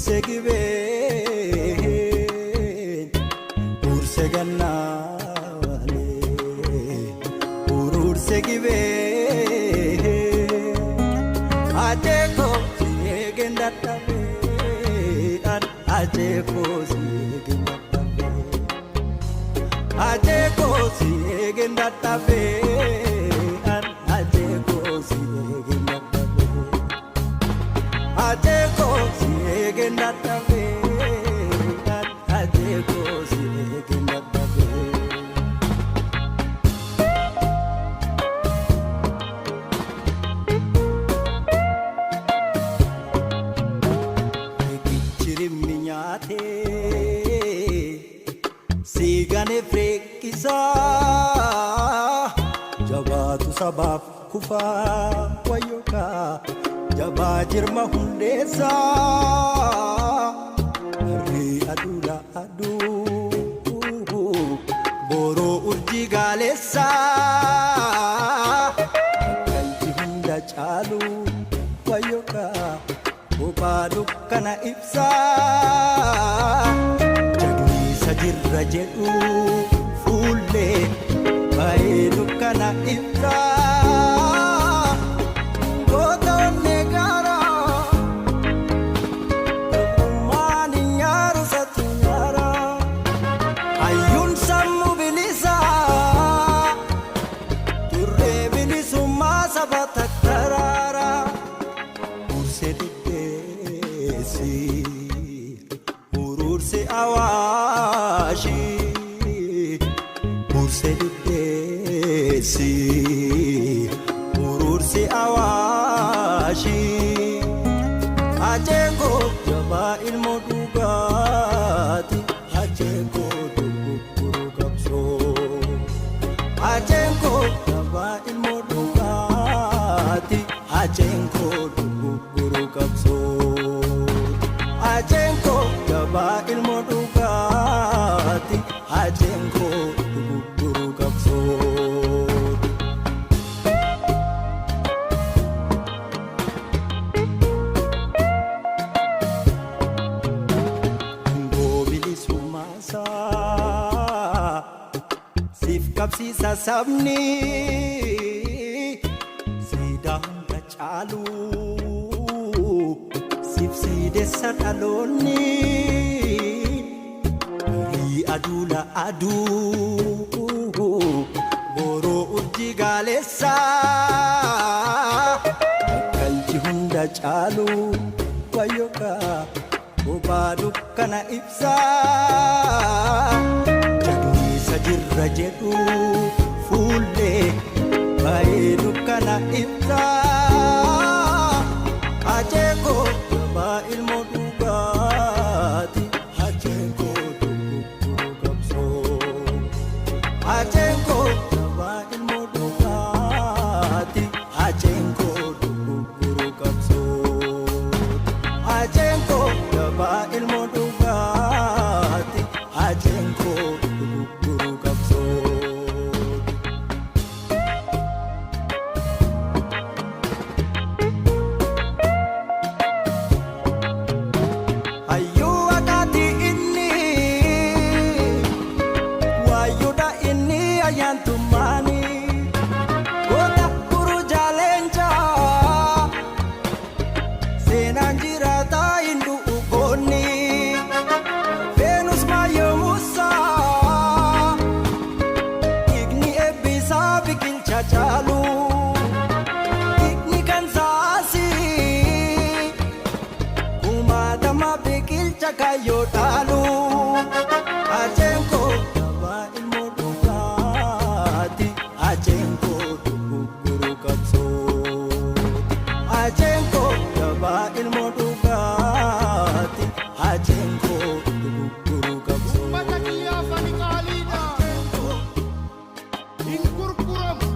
Hurursee gibee hurursee gannaalee hurursee gibee ajeekoo si eegeen dadhabee ajeekoo si eegeen dadhabee ajeekoo si eegeen dadhabee ajeekoo si eegeen dadhabee. Ajeekoo si eegeen dadhabee ajeekoo si eegeen dadhabee. Riqichi rimmi nyaatee siigane fireeqisaa jabaatu sabaaf kufaa wayyookaa jabaa jirma hundeessaa barrii aduudha aduu boroo urjii gaaleessaa akkanti hunda caalu wayyookaa kophaa dukkana ibsaa jagniisa jirra jedhu fuullee baay'ee dukkana ibsaa goota onnee gaaraa tokkummaan hin nyaaru satu nyaaraa hayyuun sammuu bilisaa turree bilisummaa saba takkaraaraa hursee diddeessi hurursee awaashi hursee diddeessi hurursee awaashi ajeekoo jabaa ilmoo dhugaati ajeekoo dogoggoruu qabsoo ajeekoo jabaa ilmoo dhugaati ajeekoo dogoggoruu qabsoo ajeekoo jabaa ilmoo dhugaati ajeekoo dogoggoruu qabsoo. Goobilisummaasaa siif qabsiisa sabni siidaa hunda caalu siif siidessa dhaloonni barii aduula aduu boroo urjii gaaleessaa bakkalchi hunda caalu wayyookaa kophaa dukkana ibsaa jagniisa jirra jedhu fuullee baay'ee dukkana ibsaa ajeekoo jabaa ilmoo dhugaati ajeekoo dogoggoruu qabsoo ajeekoo jabaa ilmoo dhugaati ajeekoo dogoggoruu qabsoo ajeekoo jabaa ilmoo dhugaati ajeekoo dogoggoruu qabsoo. Hayyuu waaqaati inni waayyuudha inni ayyaantummaani goota guruu jaaleencaa seenaan jiraataa hin du'u goonni Veenus maayyoo Musaa dhiigni eebbisaa biqilcha caalu dhiigni kan saasii. Kumaatama biqilcha kaayyoo dhaalu Ajeenkoo jabaa ilmoo dhugaati Ajeenkoo dogoggoruu qabsoo Ajeenkoo jabaa ilmoo dhugaati Ajeenkoo dogoggoruu qabsoo. Uummata kiyyaaf ani qaaliidha. Hin gurguramu.